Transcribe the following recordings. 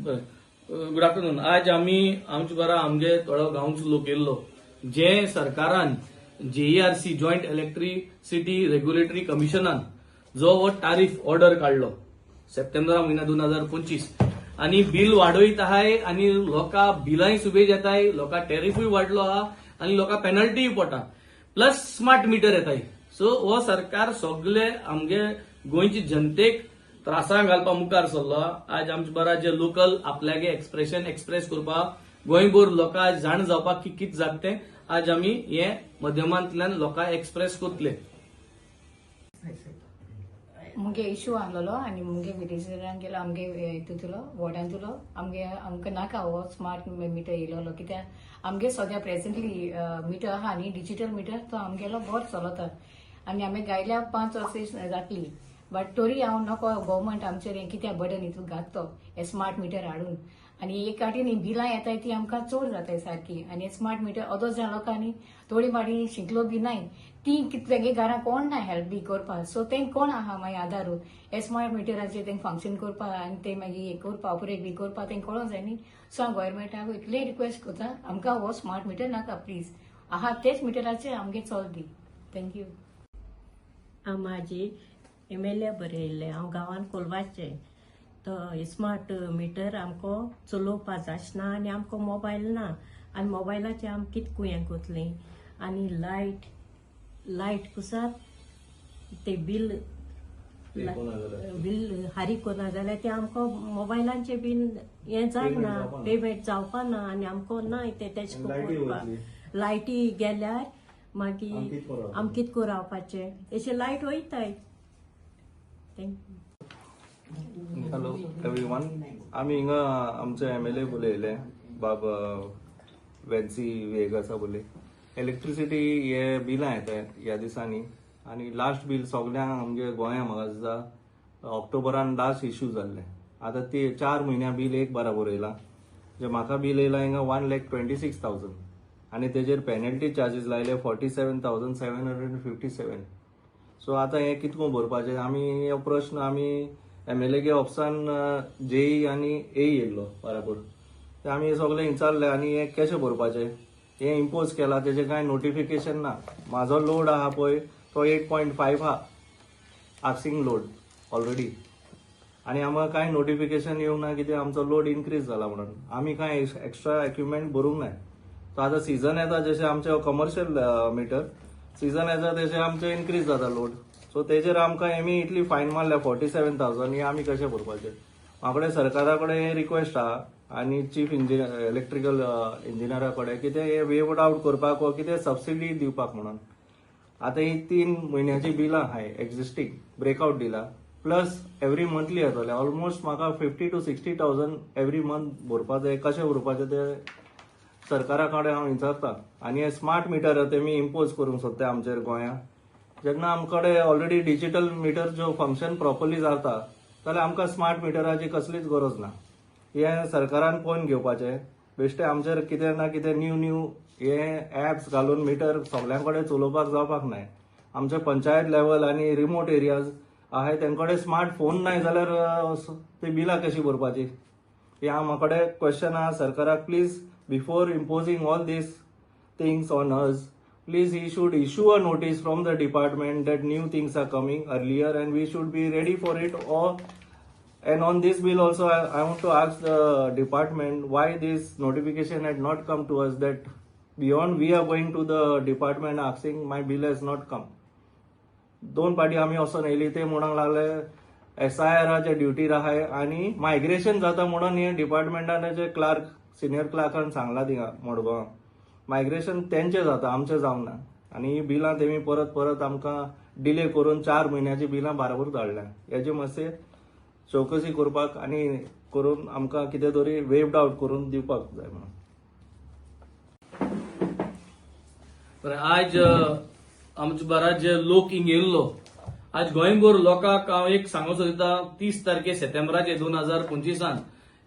Good afternoon. आज आमी आमचे बरा आमगे थोडो गांवचो लोक येयल्लो, जे सरकारान जेईआरसी, जॉयंट इलेक्ट्रिसिटी रेग्युलेटरी कमिशनान जो हो टारीफ ऑर्डर काडलो सप्टेंबरा म्हयन्या 2025 आनी बील वाडयत आहाय आनी लोकां बिलांय सुबेज येताय, लोकां टॅरिफूय वाडलो आहा आनी लोकां पेनल्टीय पडटा, प्लस स्मार्ट मिटर येताय. सो हो सरकार सगले आमगे गोंयची जनतेक त्रासां घालपा मुखार सरलो आहा. आज आमचे बरा जे लोकल आपल्यागे एक्सप्रेशन एक्सप्रेस करपाक, गोंयभर लोकां जाण जावपाक की कितें जाता तें, आज आमी हे माध्यमांतल्यान लोकांक एक्सप्रेस करतले. मुगे इशू आहलोलो आनी मुगे विलेजरान गेलो, आमगे हितूंतलो वॉर्डांतलो आमगे आमकां नाका हो स्मार्ट मिटर येयलोलो, कित्याक आमगे सद्या प्रेजेंटली मिटर आहा न्ही, डिजिटल मिटर, तो आमगेलो बरो चलता आनी आमी गायल्या 5 वर्सां जातली, बट तरी हांव नको गव्हर्मेंट आमचेर हें कित्याक बर्डन हितून घात तो हे स्मार्ट मिटर हाडून. आनी एक फावटी न्ही बिलां येताय ती आमकां चड जाताय सारकी. आनी स्मार्ट मिटर अदोस जाण लोकांनी थोडी माडी शिकलो बी नाय, ती कितले घरां कोण ना हेल्प बी करपाक, सो तेंक कोण आहा मागीर आदारू हे स्मार्ट मिटराचेर तेंक फंक्शन करपाक आनी ते मागीर हे करपा, ऑपरेट बी करपाक तेंक कळोंक जाय न्ही. सो हांव गव्हर्मेंटाक इतलें रिक्वेस्ट करता, आमकां हो स्मार्ट मिटर नाका प्लीज, आहा तेच मिटराचेर आमगे चल दी. Thank you. हांव म्हाजी एम एल ए बरयल्लें. हांव गांवान कोलवाचें. तो स्मार्ट मिटर आमकां चलोवपा जाचना आनी आमकां मोबायल ना आनी मोबायलाचेर आमी कितें हें करतलीं? आनी लायट लायट कुसात ते बील बील हारीक कोरना जाल्यार ते आमकां मोबायलांचे बीन हें जायना, पेमेंट जावपा ना आनी आमकां ना ते तेश करपाक. लायटी गेल्यार मागीर आम कित करून रावपाचें? अशें लायट वयताय. Thank you. Hello everyone, आमी हिंगा आमचे एमएलए उलयले, बाब वेन्सी वेगसा बोले. इलेक्ट्रिसिटी हे बिलां येता ह्या दिसांनी आनी लास्ट बील सगल्यांक आमगे गोंया म्हाका दिसता ऑक्टोबरान लास्ट इश्यू जाल्ले. आतां ती 4 म्हयन्या बील एक बराबर येयला. जे म्हाका बील येयला हिंगा 1,26,000 आनी तेजेर पेनल्टी चार्जीस लायले 47,757. सो आतां हें कितको भरपाचें आमी? हो प्रश्न आमी एमएलए के ऑफिसान जेई आनी ए येयल्लो बराबर, ते आमी सगळे विचारले आनी हें कशें भरपाचें? हें इम्पोज केला तेजें कांय नोटिफिकेशन ना. म्हाजो लोड आहा पळय तो 8.5 आहा आक्सिंग लोड ऑलरेडी आनी आमकां कांय नोटिफिकेशन येवंक ना कितें आमचो लोड इन्क्रीज जाला म्हणून. आमी कांय एक्स्ट्रा इक्विपमेंट भरूंक नाय. सो आतां सिजन येता, जशें आमचे कमर्शियल मिटर सिजन येता तशें आमचें इन्क्रीज जाता लोड. सो तेजेर आमकां हेमी इतली फायन मारल्या 47,000. हे आमी कशें भरपाचें? म्हाका कडेन सरकारा कडेन हें रिक्वेस्ट आहा आनी चीफ इंजिनियर, इलेक्ट्रिकल इंजिनियरा कडेन कितें हें वेवड आउट करपाक वा कितें सबसिडी दिवपाक म्हणून. आतां ही 3 म्हयन्याची बिलां आहाय एक्झिस्टींग, ब्रेकआउट दिला, प्लस एवरी मंथली येतले. ऑलमोस्ट म्हाका 50 to 60 thousand every month भरपा जाय. कशें भरपाचें तें सरकारा कडेन हांव विचारता. आनी हे स्मार्ट मिटर तेमी इम्पोज करूंक सोदता आमचेर गोंयांत, जेन्ना आमकडे ऑलरेडी डिजिटल मिटर जो फंक्शन प्रॉपरली जाता जाल्यार आमकां स्मार्ट मिटराची कसलीच गरज ना. हें सरकारान पळोवन घेवपाचें. बेश्टे आमचेर कितें ना कितें न्यू न्यू हे एप्स घालून मिटर सगल्यां कडेन चलोवपाक जावपाक नाय. आमचे पंचायत लेवल आनी रिमोट एरियाज आहाय, तेंचे कडेन स्मार्ट फोन नाय जाल्यार ती बिलां कशी भरपाची? हे म्हाका कडेन क्वेश्चन आहा सरकाराक. Please, before imposing all these things on us, please he should issue a notice from the department that new things are coming earlier and we should be ready for it. Or and on this bill also, I want to ask the department why this notification had not come to us, that beyond we are going to the department asking, "My bill has not come." दोन पाटी आमी वचोन येयली, ते म्हणूंक लागले एसआयआराच्या ड्युटीर आहाय आनी मायग्रेशन जाता म्हणून. हे डिपार्टमेंटान जे क्लार्क, सिनियर क्लार्कान सांगला थिंगा मडगांव, मायग्रेशन तेंचे जाता, आमचें जावंक ना. आनी ही बिलां तेमी परत परत आमकां डिले करून 4 म्हयन्याची बिलां बाराबर धाडल्या. हेजे मातशें चवकशी करपाक आनी करून आमकां कितें तरी वेव्ड आउट करून दिवपाक जाय म्हणून. बरें, आज आमचे बारा जे लोक हिंग येयल्लो, आज गोंयभर लोकांक हांव एक सांगूंक सोदता, 30 तारखे सप्टेंबराचे 2025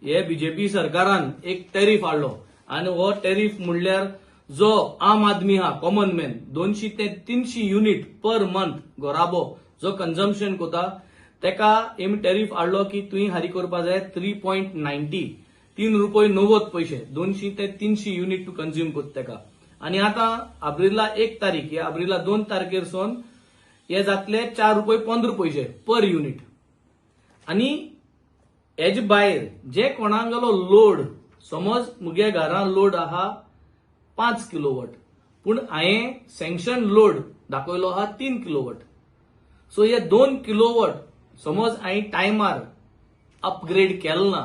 हे बीजेपी सरकारान एक टॅरीफ हाडलो आनी हो टॅरीफ म्हणल्यार जो आम आदमी हा, कॉमन मॅन, 200 ते 300 युनिट पर मंथ घराबो जो कन्जम्पशन कोता तेका एम टॅरीफ हाडलो की तुवें हारी करपा जाय 3.90. 3 रुपये 90 पयशे 200 ते 300 युनिट तूं कंज्यूम करता तेका. आनी आतां आब्रिला 1 तारीख, ह्या आब्रिला 2 तारखेर सोन हे जातले 4 रुपये 15 पयशे पर युनिट. आनी हेजे भायर जे कोणागेलो लोड, समज मुगे घरान लोड आहा 5 किलोवॉट, पूण हांवें सँक्शन लोड दाखयलो आहा 3 किलोवॉट. सो हे 2 किलोवॉट समज हांवें टायमार अपग्रेड केलो ना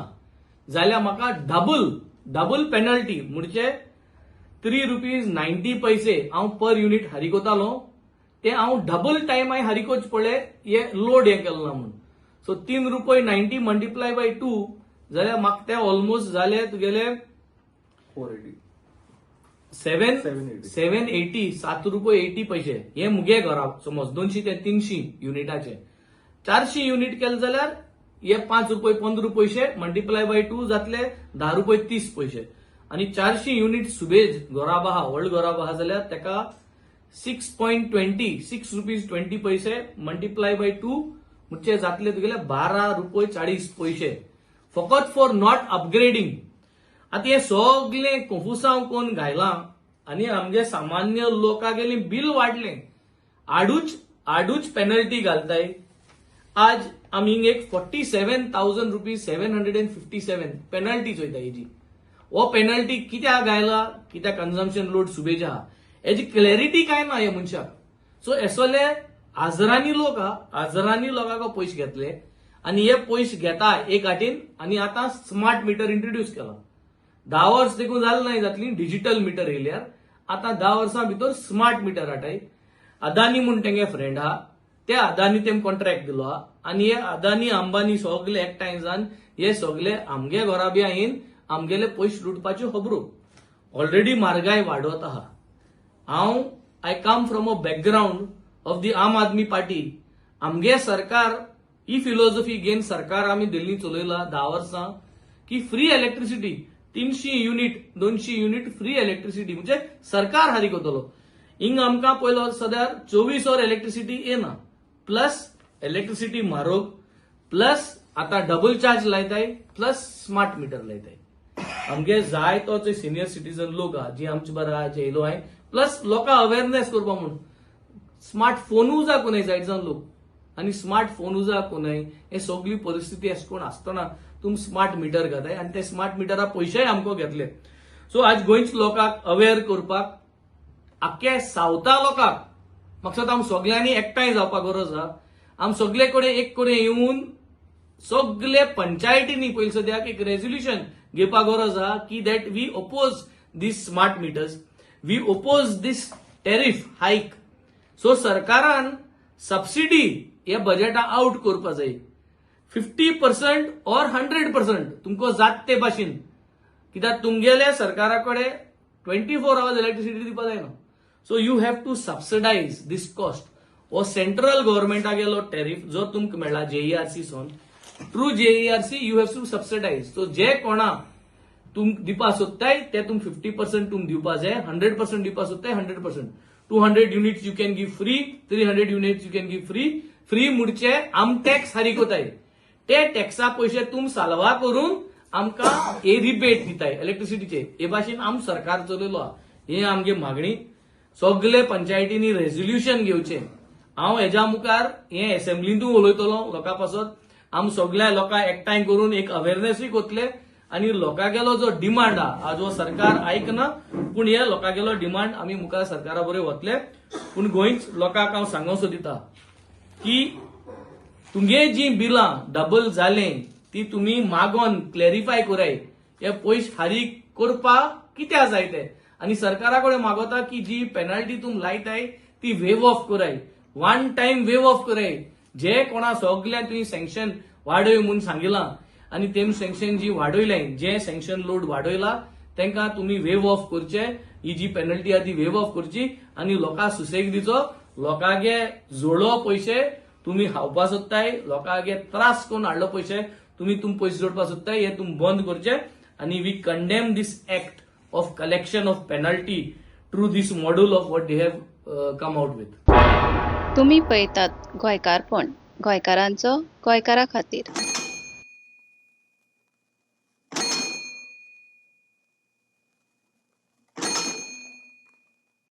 जाल्यार म्हाका डबल डबल पेनल्टी, म्हणजे 3 रुपीज 90 पैसे हांव पर युनिट हारीक वतालो ते हांव डबल टायम हांवें हारीक वचचे पडले, हे लोड हें केलें ना म्हूण. सो 3 रुपये 90 मल्टिप्लाय बाय 2 जाल्यार म्हाका ते ऑलमोस्ट जाले तुगेले 480. 7 780. 780, 7 रुपये 80 पयशे. हे मुगे घरा समज 200 ते 300 युनिटाचे. 400 युनिट केले जाल्यार हे 5 रुपये 15 पयशे मल्टिप्लाय बाय 2 जातले 10 रुपये 30 पयशे. आनी 400 युनिट सुबेज घराब आहा, व्हड घराब आहा जाल्यार तेका 6.20, 6 रुपीज 20 पैसे मल्टिप्लाय बाय 2 म्हणजे जातले तुगेले 12 रुपये 40 पयशे, फकत फॉर not upgrading. आतां हें सगलें कोफुसांव कोन्न घायलां आनी आमगे सामान्य लोकांगेलें बील वाडलें, आडूच आडूच पेनल्टी घालताय. आज आमी एक ₹47,757 penalty चोयता हेजी. हो पेनल्टी कित्याक घायला, कित्याक कन्जम्पशन लोड सुबेज आहा, हेजी क्लॅरिटी काय ना हे मनशाक. सो असले हजारांनी लोक आहा, हजारांनी लोकांक पयशे घेतले आनी हे पयशे घेता एक हाटीन. आनी आतां स्मार्ट मिटर इंट्रोड्यूस केला. 10 वर्स देखून जालें नाय जातली डिजिटल मिटर येयल्यार. आतां 10 वर्सां भितर स्मार्ट मिटर हाटाय. अदानी म्हूण तेंगे फ्रेंड आहा, ते अदानी तेम कॉन्ट्रॅक्ट दिलो आहा. आनी हे अदानी अंबानी सगले एकठांय जावन हे सगले आमगे घरा बी येवन आमगेले पयशे लुटपाच्यो खबरो. ऑलरेडी म्हारगाय वाडत आहा. हांव I come from a background of the Aam Aadmi Party. आमगे सरकार ही फिलॉसॉफी घेवन सरकार आमी दिल्ली चलयला 10 वर्सां की free electricity, 300 unit, 200 unit free electricity, म्हणजे सरकार हारीक वतलो. हिंग आमकां पयलो सद्याक 24 वर इलेक्ट्रिसिटी येना, प्लस इलेक्ट्रिसिटी म्हारोग, प्लस आतां डबल चार्ज लायताय, प्लस स्मार्ट मिटर लायताय. आमगे जाय तो जे सिनियर सिटीजन लोक आहा, जी आमचे बरा आहा, जे येयलो आहाय, प्लस लोकांक अवेरनेस करपा म्हूण स्मार्ट फोनूय जा कोनाय जायत जावन लोक. आनी स्मार्ट फोनूय जा कोनाय, हे सगली परिस्थिती अशें कोण आसतना तुम स्मार्ट मिटर घाताय आनी ते स्मार्ट मिटरा पयशेय आमकां घेतले. सो आज गोंयच्या लोकांक अवेर करपाक, आख्खे सावथा लोकांक म्हाका दिसता आम सगल्यांनी एकठांय जावपाक गरज आहा. आम सगले कडेन एक कडेन येवन सगले पंचायतींनी पयलीं सद्याक एक रेजोल्युशन घेवपाक गरज आहा की that we oppose these smart meters, we oppose this tariff hike. So सरकारान सबसिडी हे बजेटा आउट करपा जाय, 50% or 100% तुमकां जात ते भाशेन, कित्याक तुमगेले सरकारा कडेन 24 आवर्स इलेक्ट्रिसिटी दिवपा जायना. So you have to subsidize this cost. हो सेंट्रल गव्हर्मेंटा गेलो टॅरिफ जो तुमकां मेळ्ळा जेईआरसी सोन, through JERC you have to subsidize. So जे कोणा तुम दिवपा सोदताय ते तुम 50% तुम दिवपा जाय, 100% दिवपा सोदताय 100%. 200 units you can give free, 300 units you can give free. Free म्हणचे आम टॅक्स हारीक वताय, ते टॅक्सा पयशे तुम साल्वा करून आमकां हे रिबेट दिताय इलेक्ट्रिसिटीचे. हे भाशेन आम सरकार चलयलो आहा. हे आमगे मागणी. सगले पंचायतींनी रेजोल्युशन घेवचें. हांव हेज्या मुखार हे एसेंब्लींतूय उलयतलो लोकां पासत. आम सगल्या लोकांक एकठांय करून एक अवेरनेसूय कोतले आनी लोकांगेलो जो डिमांड आहा, आज हो सरकार आयकना, पूण हे लोकांगेलो डिमांड आमी मुखार सरकारा बरोबर वतले. पूण गोंयच लोकांक हांव सांगूंक सोदिता की तुमगे जी बिलां डबल जालें ती तुमी मागोन क्लॅरिफाय कराय, हे पयशे फारीक करपाक कित्याक जाय ते. आनी सरकारा कडेन मागोता की जी पेनल्टी तुम लायताय ती वेव ऑफ कराय, वन टायम वेव ऑफ कराय. जे कोणा सगळ्यांक तुमी सँक्शन वाडय म्हूण सांगिलां आनी तेम सँक्शन जी वाडयलें, जे सँक्शन लोड वाडयला तांकां तुमी वेव ऑफ करचे. ही जी पेनल्टी आहा ती वेव ऑफ करची आनी लोकांक सुसेग दिचो. लोकांगे जोडलो पयशे तुमी खावपा सोदताय, लोकांगे त्रास करून हाडलो पयशे तुमी, तुम पयशे जोडपा सोदताय, हे तुमी बंद करचे. आनी we condemn this act of collection of penalty through this module of what they have come out with. तुमी पळयतात गोंयकारपण, गोंयकारांचो गोंयकारा खातीर.